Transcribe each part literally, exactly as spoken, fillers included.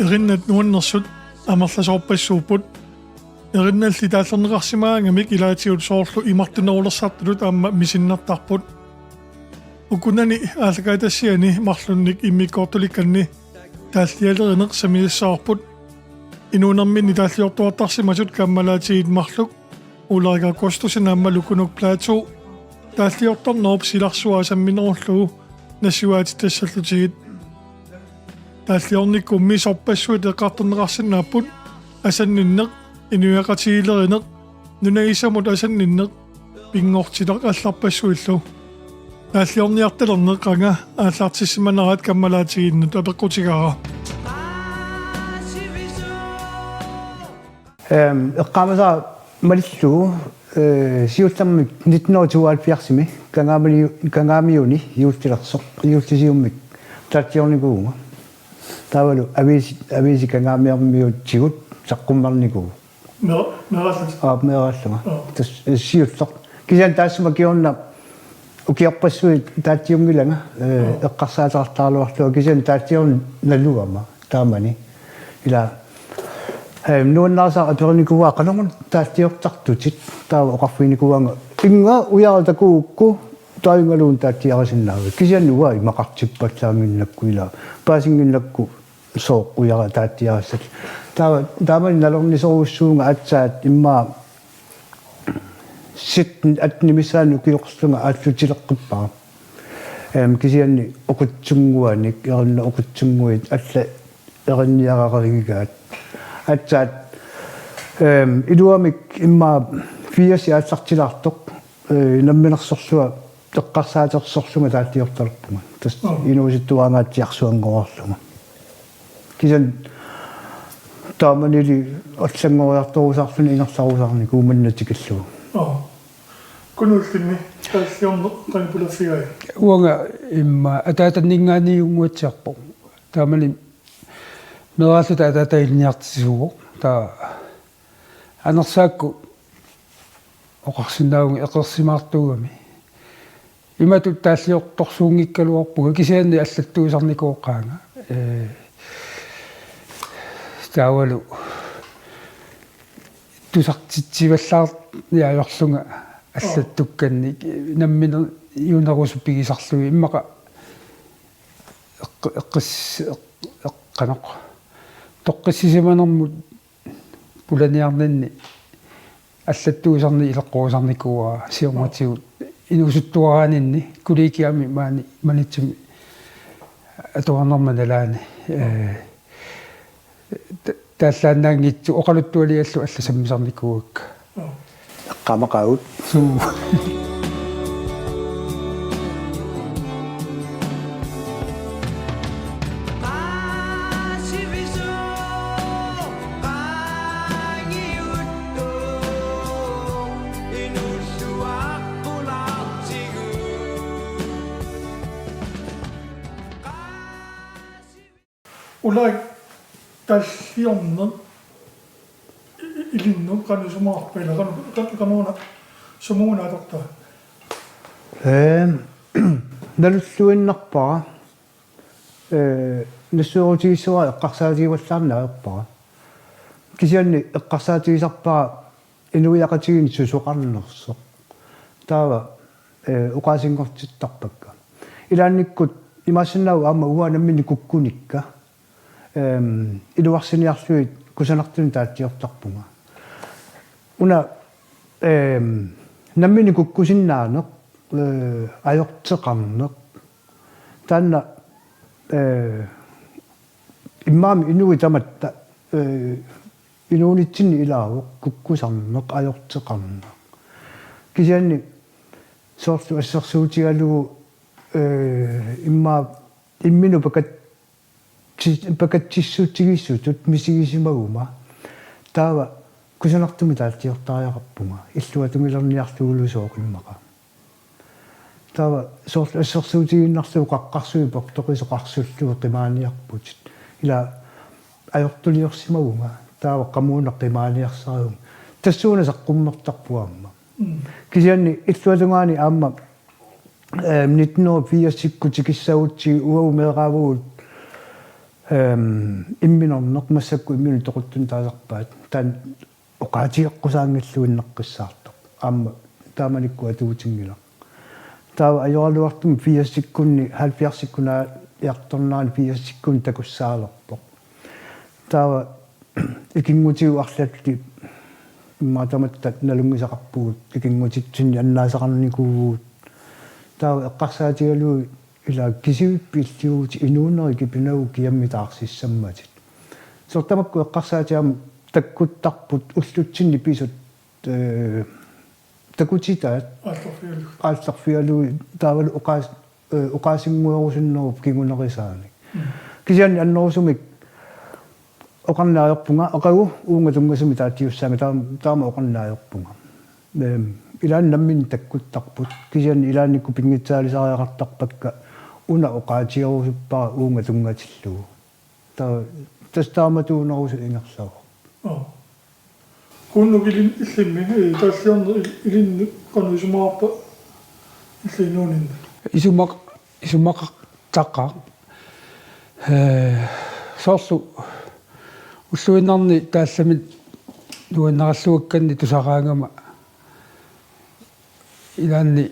Erinnat nuannersut amerlasoorpassuupput. Erinnalli taallerneqarsimagaangamik ilaatigut soorlu imartunerulersartutut aamma misinnartarput. Ukunani aallakaatitassiani marlunnik immikkoortulikkanni taallialerineq sammisassavarput. Inuunerminni taalliortuartarsimasut kammalaatigiit marluk Ulrik Augustussen aamma Lukkunuk Platou taalliortarnerup silarsuaa samminerullugu nassuiaatitassallugit. Taalliornikkummi sorpassuit eqqartorneqarsinnaapput: asanninneq, inuiaqatigiilerineq, nunaisamut asanninneq, pinngortitaq allarpassuillu. Taalliorniartalerneq qanga aallartissimaneraat kammalaatigiinnut apeqqutigaara. Ehm, eqqaamasara malillugu, eh, siullermik nitten hundrede tooghalvfjerdsimi Kangaamiu-, Kangaamiuni juullilersoq, juullisiummik taalliornikuuvunga. Taavalu aviisi, aviisi Kangaamiormiutigut saqqummernikuuvoq. Mera-, meeraallutit? Aap, meeraallunga. Aa. Tassa, eh, siulleq. Kisianni taassuma kingorna ukiorpassuit taalliunngilanga, eh, Aa. eqqarsaateqartaraluarlunga kisianni taalliorneq naluama taamani. Ila, eh, nuannarisara aperinikuuaa qanoruna taalliortartutit, taava oqarfiginikuuaanga: Inga, ujarat takuukku, taajungaluunniit taalliarisinnaavit. Kisianni uanga imaqartippallaannginnakku ila, paasinnginnakku sooq ujarat taalliarissat. Taava, taamani nalornisorujussuuvunga aatsaat immaqa sytten atten missaani ukioqarlunga aallutileqqippara. Ehm, kisianni oqitsunnguanik, erinnat oqitsunnguit allat erinniarereerigakku. Aatsaat, ehm, iluamik immaqa firsit aallartilaartoq, eh, namminersorlunga eqqarsaatersorlunga taalliortalerpunga. Tassa Mm. inuusuttuaraangaatsiarsuanngorlunga. Kisianni taamanili allanngoriartorusaarluni ingerlarusaarnikuuvoq manna tikillugu. Aa. Kunuillinni taalliorneq qanoq pulaffigai? Uanga immaqa ataatanninngaanniit unnguatsiarpoq. Taamani meeraalluta ataata ilinniartitsisuuvoq. Taava anersaakkut oqarsinnaavunga eqeersimaartuugami. Imatut taalliortorsuunngikkaluarpunga kisianni allattuusarnikuuvoq qaanga. Ee, taavalu tusartitsivallaarniarlunga allattukkannik nammineq junerusut pigisarlugit immaqa eqqi-, eqqis-, eq-, eqqanoq. Toqqissisimanermut pulaniarninni allattuusarneq ileqqorisarnikuuara siornatigut inuusuttuaraaninni kollegiami maani Maniitsumi atuarnerma nalaani. Ee, ta-, taallaannaanngitsoq oqaluttualiallu allat sammisarnikuuakka. Eqqaamaqaagut. Suu. Ulrik, taalliorneq i-, i-, ilinnut qanoq isumaqarpa, ila qanoq, qanoq, qanoruna sumut una atortaa? Ee, nalulluinnarpara, ee, nassuerutigissavara eqqarsaatigivallaarneq ajorpara. Kisianni eqqarsaatigisarpara inuiaqatigiinni susoqarnersoq. Taava, ee, oqaasinngortittarpakka. Ilaannikkut imaassinnaavoq aamma uanga nammineq kukkunikka, ehm, iluarsiniarlugit kusanartumik taalliortarpunga. Una, ehm, nammineq kukkusinnaaneq, ee, ajorteqarneq. Taanna, ee, imaammi inuit tamatta, ee, inuunitsinni ilaavoq kukkusarneq, ajorteqarneq. Kisianni soorlu assersuutigalugu, ee, immaqa imminut pakat-, ti-, pakatsissutigisutut misigisimaguma. Taava kusanartumik taalliortariaqarpunga. Illuatungilerniniarlugulu sooq immaqa. Taava soorlu assersuutigiinnarlugu qaqqarsuit portoqisoqarsullugu qimaaniarputit. Ila ajortuliorsimavunga. Taava qamuuna qimaaniarsarivunga. Tassuuna saqqummertarpunga aamma. Mm. Kisianni illuatungaani aamma, eh, nitten hundrede firsikkut tikissagutsigit uagut meeraavugut, Ehm, imminorneq massakkut imminut toquttunik taasarpaat. Taanna oqaatigeqqusaanngilluinnaqqissaartoq. Aamma taamanikkut atuutinngilaq. Taava ajoraluartumik firsikkunni, halvfjerdsikkunni, iartornerani firsikkunni takussaalerpoq. Taava ikinngutigut arlallit immaqa tamatta nalunngisaqarpugut, ikinngutitsinni annaasaqarnikuuvugut. Taava eqqarsaatigalugu ila kisivippi illiuutit inuunerit kipinagu kiammik taarsissammatit. Soorlu tamakku eqqarsaatit aamma takkuttarput ullutsinni pisut, ee, takutitaat Aallarfigalugu. Aallarfigalugu taavalu oqaas-, ee, oqaasinnguerusunnerup kingunerisaanik. Mm. Kisianni annerusumik oqarneq ajorpunga, aqagu uunga tunngasumik taatiussaanga, taam-, taama oqarneq ajorpunga. Ehm, ilaanni namminneq takkuttarput. Kisianni ilaannikkut pinngitsaalisariaqartarpakka una oqaatigerusuppara uunga tunngatillugu. Ta-, tassa taamatuunerusut ingerlavoq. Aa. Kuunnuk ilin-, illimmi, ee, taalliorneq il-, ilinnut qanoq isumaqarpa illit inuuninni? Isumaq-, isumaqartaqaaq. Ee, soorlu ulluinnarni taallamik nuannaralluakkanni tusaraangama ilaanni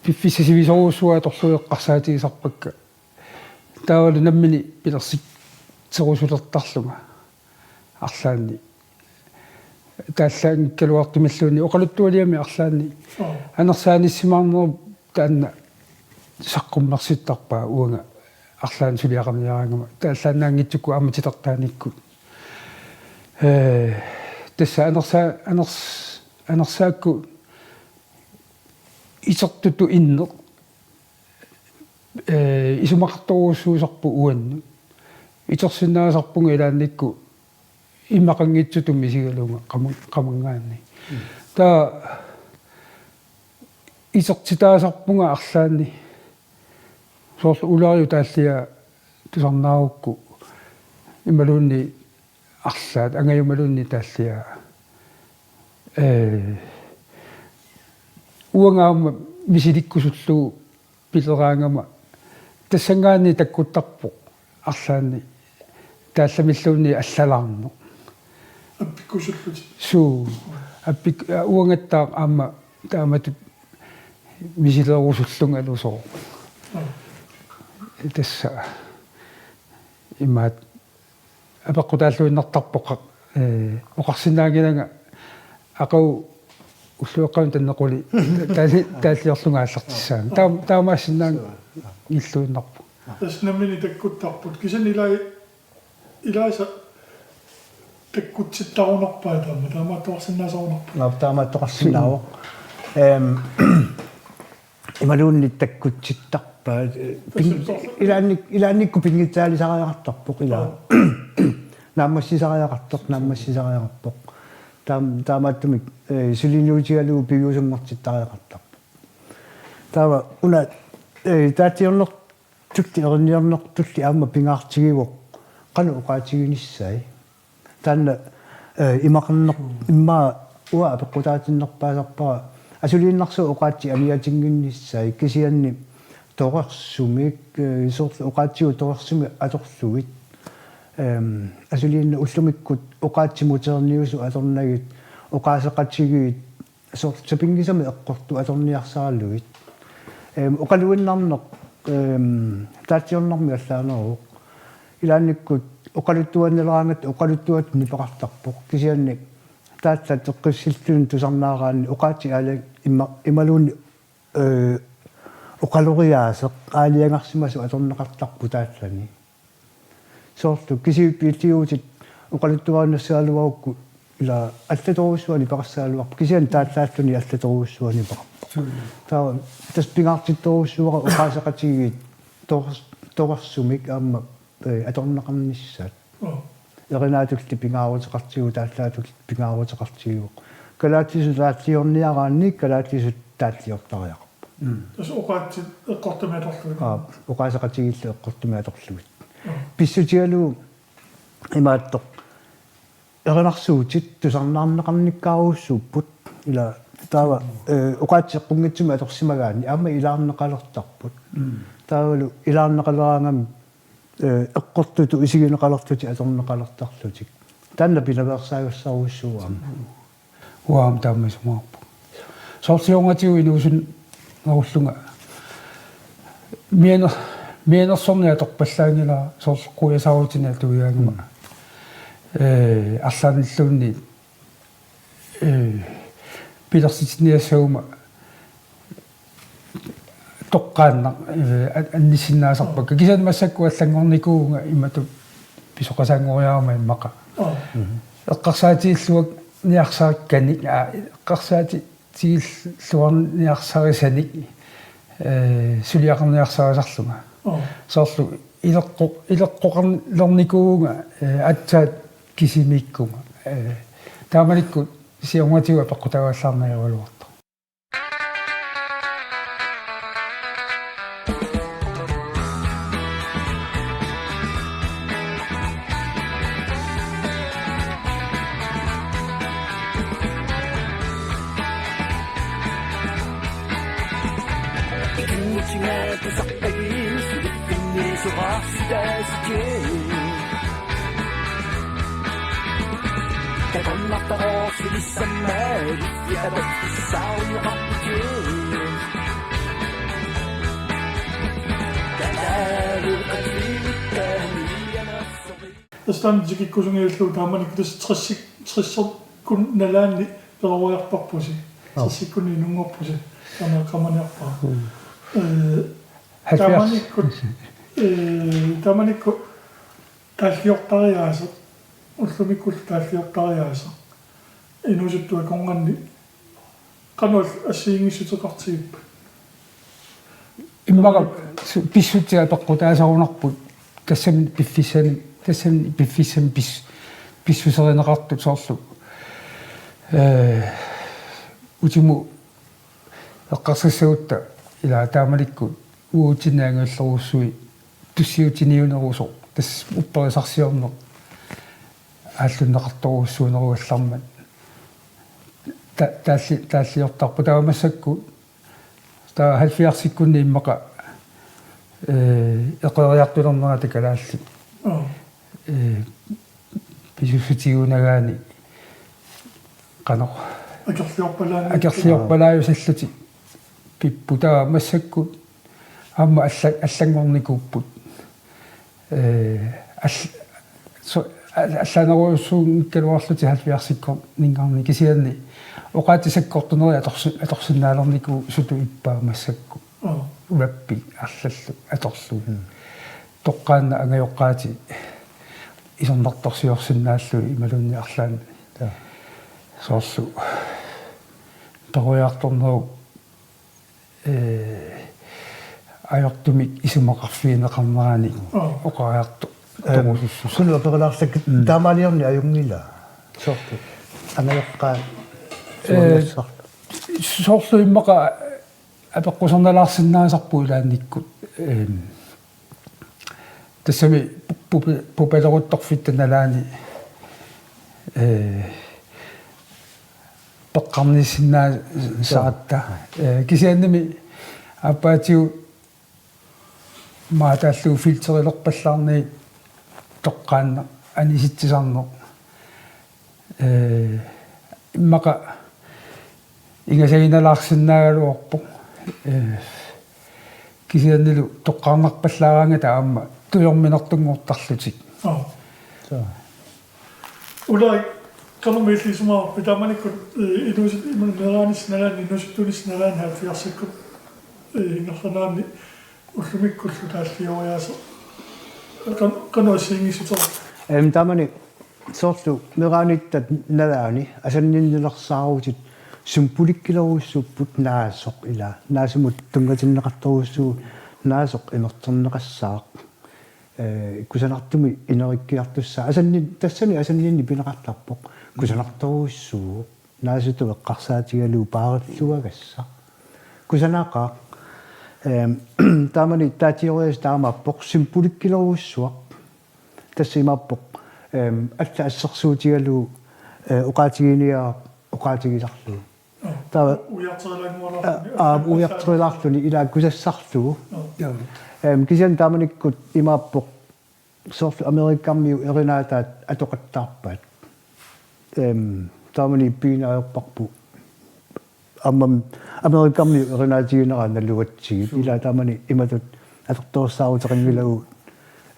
piffissaq sivisoorujussuaq atorlugu eqqarsaatigisarpakka. Taavalu nammineq pilersitserusulertarlunga arlaanni. Taallaanngikkaluartumilluunniit oqaluttualiami arlaanni. Aa. Anersaanissimaarnerup taanna saqqummersittarpaa uanga arlaannik suliaqarniaraangama. Taallaannaanngitsukkut aamma titartaanikkut. Ee, tassa anersaa-, aners-, anersaakku itertutut inneq, ee, isumaqartorujussuusarpoq uannut. Itersinnaasarpunga ilaannikkut immaqanngitsutut misigalunga qama-, qamanngaanniit. Mm. Taava itertitaasarpunga arlaanni. Soorlu Ulariup taalliaa tusarnaarukku imaluunniit arlaat angajumaluunniit taalliaa. Ee, uanga aamma misilikkusullugu pileraangama tassanngaanniit takkuttarpoq arlaanni taallamilluunniit allalaarneq. Appikkusullutit. Suu. Appik-, aa, uangattaaq aamma taamatut misilerusullungalu sooq. Mm. Tassa imaat apeqqutaalluinnartarpoq, ee, oqarsinnaanngilanga aqagu ullueqqaani tanneq quli taali-, taalliorlunga aallartissaanga. Taam-, taamaassinnaanngilluinnarpoq. Tassa nammineq takkuttarput. Kisianni ilaa-, ilaasa takkutsittarunarpai taama, taamaattoqarsinnaasarunarpai. Naap, taamaattoqarsinnaavoq. Ehm, imaluunniit takkutsittarpaat, eh, ping-, Tassa ilaannik-, ilaannikkut pinngitsaalisariaqartarpoq ilaa. Aa. Naammassisariaqartoq, naammassisariaqarpoq. Taam-, taamaattumik, eh, suliniutigalugu piviusunngortittariaqartarpoq. Taava una, eh, taalliornertulli, erinniornertulli aamma pingaartigivoq qanoq oqaatiginiassaat. Taanna, eh, imaqarneq immaqa uanga apeqqutaatinnerpaasarpara asuliinnarsuaq oqaatsit aniatinnginnissaat kisianni torersumik, eh, soorlu oqaatsigut torersumik atorlugit. Ehm, asuliinnaq ullumikkut oqaatsit moderniusut atornagit oqaaseqatigiit soorlu sapinngisamik eqqortut atorniarsaralugit. Ehm, oqaluinnarneq, ehm, taalliornermi allaaneruvoq. Ilaannikkut oqaluttuannileraangatta oqaluttuattut nipeqartarpoq. Kisianni taallat eqqissilluni tusarnaaraanni oqaatsit aali-, ima-, imaluunniit, eh, oqaloriaaseq aalajangersimasoq atorneqartarpoq taallani. Soorlu kisivippi illiuutit oqaluttuarinissaagaluarukku ilaa allatorujussuaq nipeqassagaluarpoq. Kisianni taallaalluni allatorujussuaq nipeqarpoq. Suu. Taava tassa pingaartittorujussuuara oqaaseqatigiit tor-, torersumik aamma, eh, atorneqarnissaat. Aa. Erinaatulli pingaaruteqartigivoq, taallaatulli pingaaruteqartigivoq. Kalaallisut taalliorniaraanni kalaallisut taalliortariaqarput. Mm. Tassa oqaatsit eqqortumik atorlugit. Aa, oqaaseqatigiillu eqqortumik atorlugit. Aa. Pissutigalugu imaattoq erinarsuutit tusarnaarneqarnikkaarujussuupput. Ilaa taava, eh, oqaatsit eqqunngitsumik atorsimagaanni aamma ilaarneqalertarput. Mm. Taavalu ilaarneqaleraangami eh, eqqortutut isigineqalerlutik atorneqalertarlutik. Taanna pinaveersaagassaarujussuuvoq aamma. Uanga taama isumaqarpunga. Soorlu siornatigut inuusunnerullunga mianer-, mianersorneq atorpallaanngilara soorlu quiasaarutinik atuigaangama. Mm. Eh, arlaannilluunniit, eh, pilersitinniassaguma toqqaannaq, eh, an-, annissinnaasarpakka. Kisianni massakkut allanngornikuuvunga imatut pisoqasaanngoriarama immaqa. Aa. Mhm. Eqqarsaatigilluarniarsarikkanik, aa, eqqarsaatigilluarniarsarisanik, eh, suliaqarniarsarisarlunga. Aa. Soorlu ileqqo-, ileqqoqarlernikuuvunga, eh, aatsaat kisimiikkunga. Eh, taamanikkut siornatigut apeqqutaavallaarneq ajoraluartoq. Tassa taanna tikikkusunngillugu taamanikkut tassa tressik-, tresserkut nalaanni peroriarparpusi. Aa. Tressikkunni inunngorpusi. Taanna eqqaamaniarpara. Mm. Eh, halvfjerds. Taamanikkut, eh, taamanikkut taalliortariaaseq, ullumikkullu taalliortariaaseq, inuusuttut akornanni qanoq assigiinngissuteqartigippat? Immaqa su-, pissutsit apeqqutaasarunarput, tassami piffissami, tassami piffissami pis-, pissuserineqartut soorlu. Eh, utimut eqqarsassagutta ila taamanikkut uagutsinnut angajullerussui tussiutiniunerusoq, tassa upperisarsiorneq aallunneqartorujussuunerugallarmat. Ta-, taalli-, taalliortarpoq taava massakkut, taava halvfjerdsikkunni immaqa, eh, eqeeriartulernerata kalaallit. Aa. Eh, pisussutigiunagaanni qanoq. Akerliorpalaanngillat. Akerliorpalaajusallutik pipput, taava massakkut aamma alla-, allanngornikuupput. Eh, all-, so-, all-, allaanerujussuunngikkaluarlutik halvfjerdsikkorninngaanniit, kisianni oqaatsit sakkortunerit atorsi-, atorsinnaalernikuupput sutut ippaat massakkut. Aa. Ulappit arlallit atorlugit. Mm. Toqqaannaq angajoqqaatit isornartorsiorsinnaallugit imaluunniit arlaannik. Ja. Soorlu peroriartornerup, eh, ajortumik isumaqarfigineqarnerani. Aa. Oqariarto-, ehm, torusussu. Suna aperilaarlak. Mm. Taamaaliorneq ajunngilaq. Soorlu. Angajoqqaat. Eh, suannassarlu. Soorlu immaqa apeqqusernalaarsinnaasarput ilaannikkut. Ehm, tassami pu-, pu-, pupaleruttorfitta nalaani, eh, peqqarniissinnaasaratta. Joo. Eh, kisiannimi aappaatigut maataallugu filterilerpallaarnagit toqqaannaq anisitsisarneq. Eh, immaqa ingasaginalaarsinnaagaluarpoq. Eh, kisiannili toqqaannarpallaaraangata aamma tujorminartunngortarlutik. Joo. Joo. Ulrik, qanormi illit isumaqarpit taamanikkut, eh, inuusut-, ima-, meeraanissat nalaanni, inuusuttuunissat nalaanni halvfjerdsikkut, eh, ingerlanerani ullumikkullu taallioriaaseq. Qan-, qanoq assigiinngissuteqarpa? Em, taamani soorlu meeraanissat nalaanni asanninnilersaarutit symbolikkilerujussuupput naasoq ila. Naasumut tunngatinneqartorujussuuvoq naasoq imerterneqassaaq. Eh, kusanartumik inerikkiartussaaq. Asannin-, tassani asanninneq pineqartarpoq. Kusanartorujussuuvoq. Naasutut eqqarsaatigalugu paarilluagassaq. Kusanaqaaq. Ehm, taamani taallioriaaseq taamaappoq symbolikkilerujussuaq. Tassa imaappoq, ehm, alla assersuutigalugu, eh, oqaatiginiaraq oqaatigisarlugu. Taava, ujarterilaanngualaarluni, aa, aa, ujarterilaarluni ilaa kusassarlugu. Joo. Ehm, kisianni taamanikkut imaappoq soorlu Amerikamiut erinaataat atoqattaarpaat. Em, taamani piiaarparput. Aamma Amerikamiut erinaatigineraat nalugatsigit. Ila taamani imatut atortorsaaruteqanngilagut,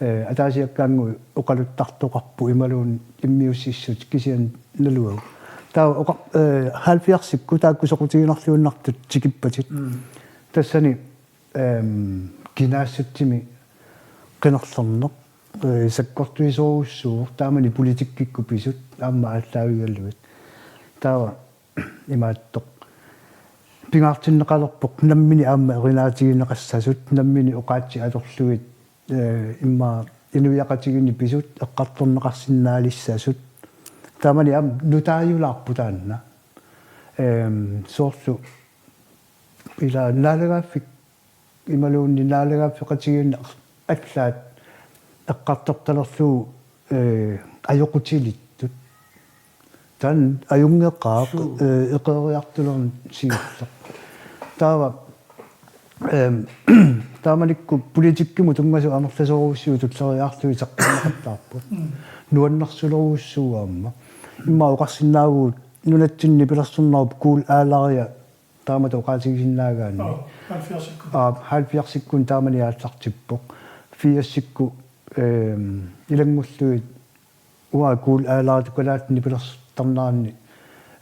eh, ataasiakkaangut oqaluttartoqarput imaluunniit immiussissut kisianni nalugagut. Taava oqa-, eh, halvfjerdsikkut taakku soqutiginarluinnartut tikippatit. Mm. Tassani, em, kinaassutsimi qinerlerneq, eh, sakkortuisorujussuuvoq taamani politikkikkut pisut aamma aallaavigalugit. Taava imaattoq. Pingaartinneqalerpoq nammineq aamma erinaatigineqassasut, nammineq oqaatsit atorlugit, eh, immaqa inuiaqatigiinni pisut eqqartorneqarsinnaalissasut. Taamani aamma nutaajulaarpoq taanna. Em, soorlu ila naalagaaffik imaluunniit naalagaaffeqatigiinneq allaat eqqartortalerlugu, eh, ajoqutilittut. Taanna ajunngeqaaq, suu, eh, eqeeriartulerneq siulleq. Taava, em, taamanikkut politikkimut tunngasut amerlasoorujussuit tulleriiaarlugit saqqummiineqattaarput. Mm. Nuannersorujussuuvoq aamma. Immaqa oqarsinnaavugut nunatsinni nipilersornerup Kuul Aalaria taamatut oqaatigisinnaagaanni. Joo, halvfjerdsikkut. Aa, halvfjerdsikkut taamani aallartippoq. Firsikkut, em, ilanngullugit uanga Kuul Aalaritut kalaallit nipilersortarneranni,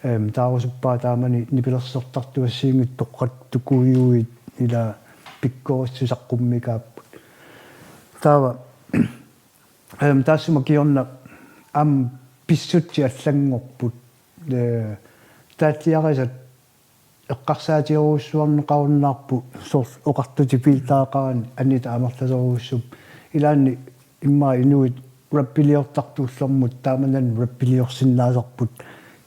em, taarusuppara taamani nipilersortartuassiinngitsut toqqattukujuit ila pikkorissut saqqummikaapput. Taava, em, taassuma kingorna aamma pissutsit allanngorput. Eh, taalliarisat eqqarsaatigerujussuarneqarunnaarput soorlu oqartutit filtereqarani anitaq amerlasoorujussuupput. Ilaanni immaqa inuit rappiliortartut ullormut taamani rappiliorsinnaasarput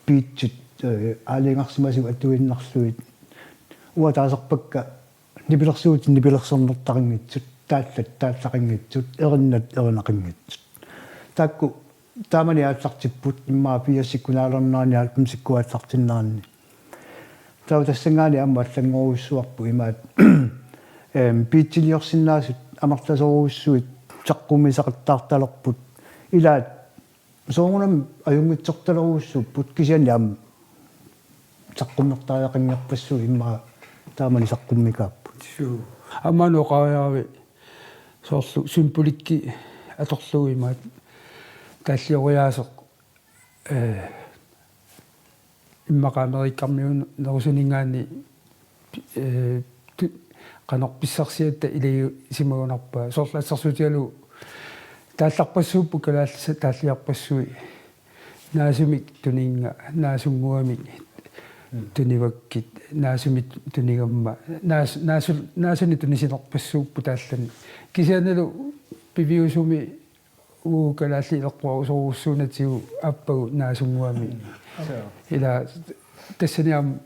beatsit, eh, aalajangersimasut atuinnarlugit. Uanga taasarpakka nipilersuutit nipilersornertaqanngitsut, taallat taallaqanngitsut, erinnat erinaqanngitsut. Taakku taamani aallartipput immaqa firsikkut naalernerani halvfemsikkut aallartinnerani. Taava tassanngaanniit aamma allanngorujussuarput imaat, em, beatsiliorsinnaasut amerlasoorujussuit saqqummisaqattaartalerput. Ilaat soorunami ajunngitsortalerujussuupput kisianni aamma saqqummertariaqanngorpassuit immaqa taamani saqqummikaapput. Suu. Aamma oqariaravit soorlu symbolikki atorlugu imaat taallioriaaseq, eh, immaqa Amerikamiunerusuninngaanniit, eh, tu-, qanoq pissarsiatta ilagisimagunarpaa. Soorlu assersuutigalugu taallarpassuupput kalaallisut taalliorpassuit naasumik tuninnga, naasunnguamik tunivakkit, naasumik tunigamma, naas-, naasu-, naasunik tunisinerpassuupput taallani. Kisiannilu piviusumi uagut kalaallit ileqqorusorujussuunatigut aappagut naasunnguamik. Joo. Ila tassani aamma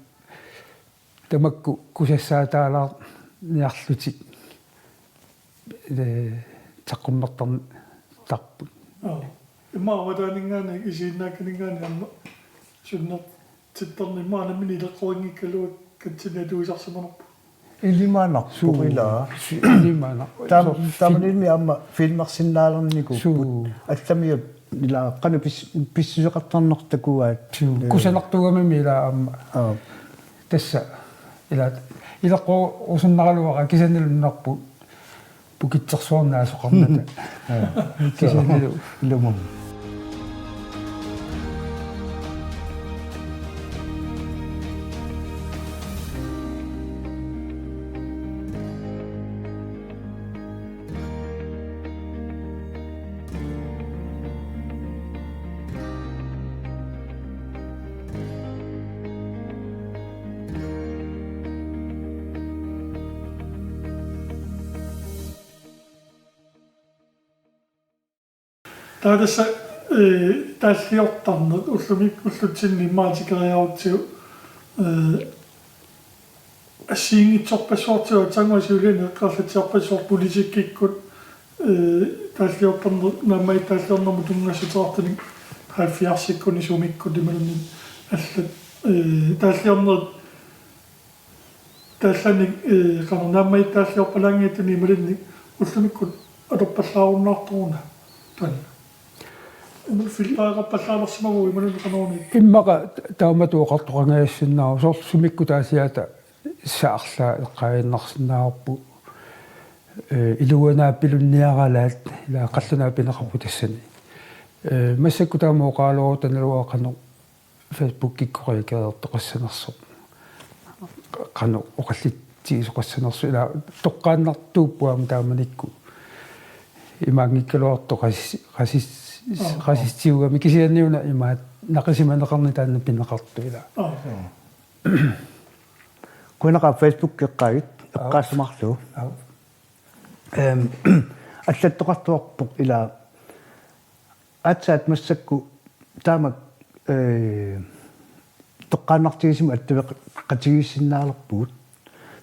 tamakku kusassaataalaarniarlutik, eh, saqqummertartarput. Joo. Immaqa avataaninngaanniit isiginnaakkaningaanniit aamma sunnertittarneq immaqa nammineq ileqqorinngikkaluarlugu katsinniatusarsimanerput. Ilimaanarpoq. Suu. Ila. Su-, ilimaanarpoq. Taam-, suu, taamaniimmi aamma filmersinnaalernikuupput. Suu. Allamiut ila qanoq pis-, pissuseqartarneq takuaat. Suu. Eh. Kusanartuugamimmi ila aamma. Aa. Tassa ila ileqqorusunnaraluara kisiannili nunarput pukitsersuarnaasoqarnata. Aa. Kisiannilu. Ilumut. Taava tassa, eh, taalliortarneq ullumi-, ullutsinni immaqa tikeriarutsigu, eh, assigiinngitsorpassuartigut aatsaannguaq siuliani eqqarsaatigisarpassuarnik politikkikkut, eh, taalliortarneq, naammagittaalliornermut tunngassuteqartunik halvfjerdsikkuni sumikkut imaluunniit allat, eh, taalliornerit taallanik, eh, qanoq naammagittaalliorpalaanngitsuni imaluunniit ullumikkut atorpallaarunnaartoruna. Filtereqarpallaalersimavugut imaluunniit qanoq? Immaqa taamatut oqartoqangajassinnaavoq, soorlu sumikkut taasiata saarlaa eqqaaginnarsinnaavarput, ee, iluanaapilunniaralaat, ila qallunaat pineqarput tassani. Ee, massakkut taama oqaluuta naluara qanoq Facebookikkut reageertoqassanersoq. Qanoq oqallitsigisoqassanersoq, ila toqqaannartuupput aamma taamanikkut. Imaanngikkaluartoq qasis-, qasissutiugami, kisianni una imaat naqisimaneqarneq taanna pineqartoq, ila. Aa. Qujanaq Facebookki eqqaagit, eqqaassavarsi. Aap. Ehm, allattoqartuarpoq ila aatsaat massakkut taamak, ee, toqqaannartigisumik attaveqatigiissinnaalerpugut.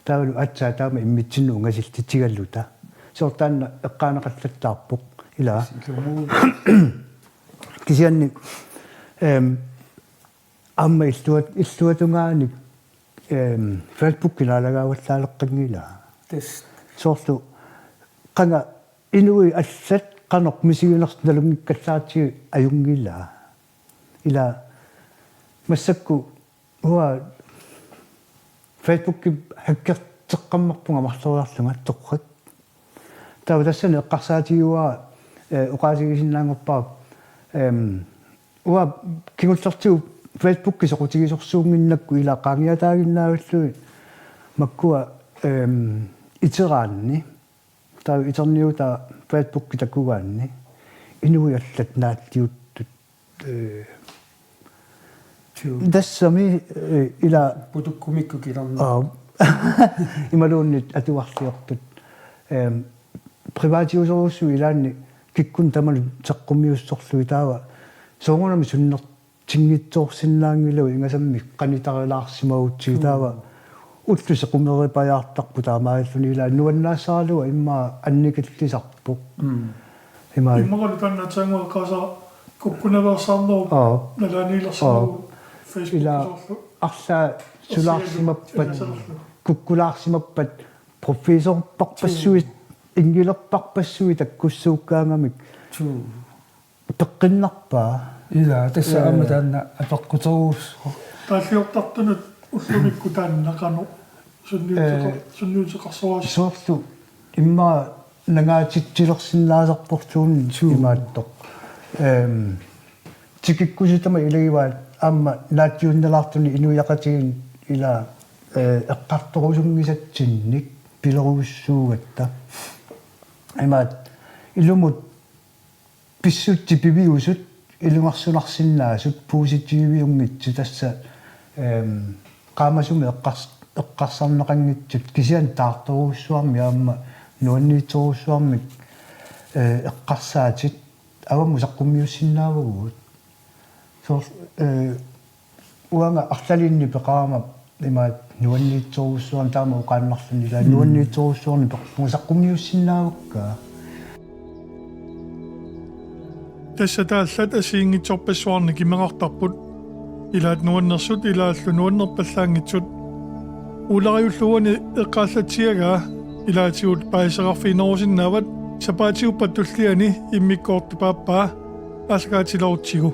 Taavalu aatsaat taama immitsinnut ungasillitigaluta. Soorlu taanna eqqaaneqallattaarpoq ila. Kisianni, ehm, aamma illuat-, illuatungaanik, ehm, Facebooki naalagaavallaaleqqinngilaa. Tassa. Soorlu qanga inuit allat qanoq misiginersoq nalunngikkallaratsigit ajunngilaa. Ila massakkut uanga Facebooki hackerteqqammerpunga marloriarlunga torrak. Taava tassani eqqarsaatigaara, ee, oqaatigisinnaanngorpara, ehm, uanga kingullertigut Facebooki soqutigisorsuunnginnakku ila qaangiataaginnaavillugit makkua, ehm, iteraanni. Taava iterniutaa Facebooki takugaanni inuit allat naalliuttut, ee, Suu. Tassami, ee, ila putukkumikkut kilarni. Aap. Imaluunniit atuarliortut. Ehm, privaatiusorujussuit ilaanni kikkunnut tamanut saqqummiussorlugit taava soorunami sunnertinngitsoorsinnaanngilagut ingasammik qanitarilaarsimagutsigit. Suu. Taava ullut sequmeeripajaartarput taamaalilluni ila nuannaassaralugu immaqa annikillisarpoq. Mm. Ima. Immaqalu taanna taanngua eqqaasara kukkunaveersaarnerup. Aap. Nalaaniilersimavugut. Aap. Facebookki ila soorlu. Arlaat sulaarsimappat, ilasaarlu. Kukkulaarsimappat, professorparpassuit, suu, inngilerparpassuit takkussuukkaangamik. Suu. Peqqinnarpaa. Ila, tassa, ee, aamma taanna apeqquterus. Taalliortartunut ullumikkut taanna qanoq sunniuteqa-, ee, sunniuteqarsoraasi. Soorlu immaqa nangaatitsilersinnaasarporluunniit. Suu. Imaattoq. Ehm, tikikkusuttama ilagivaat aamma naatsiunnalaartunik inuiaqatigiinni ila, ee, eqqartorusunngisatsinnik pilerujussuugatta. Imaat ilumut pissutsit piviusut ilungersunarsinnaasut positiviunngitsut tassa, ehm, qaamasumik eqqars-, eqqarsarneqanngitsut kisianni taartorujussuarmik aamma nuanniitsorujussuarmik, ee, eqqarsaatit avammut saqqummiussinnaavagut. Soor-, ee, uanga arlalinni peqarama imaat nuanniitsorujussuarnik taama oqaannarluni ila, mm, nuanniitsorujussuarnik peqarpunga saqqummiussinnaavakka. Tassa taallat assigiinngitsorpassuarnik imeqartarput. Ilaat nuannersut ilaallu nuannerpallaanngitsut. Uulariullu uani eqqaallatsiagaa ilaatigut paasisaqarfiginerusinnaavat sapaatiuppat tulliani immikkoortut paappaa aallakaatilerutsigu.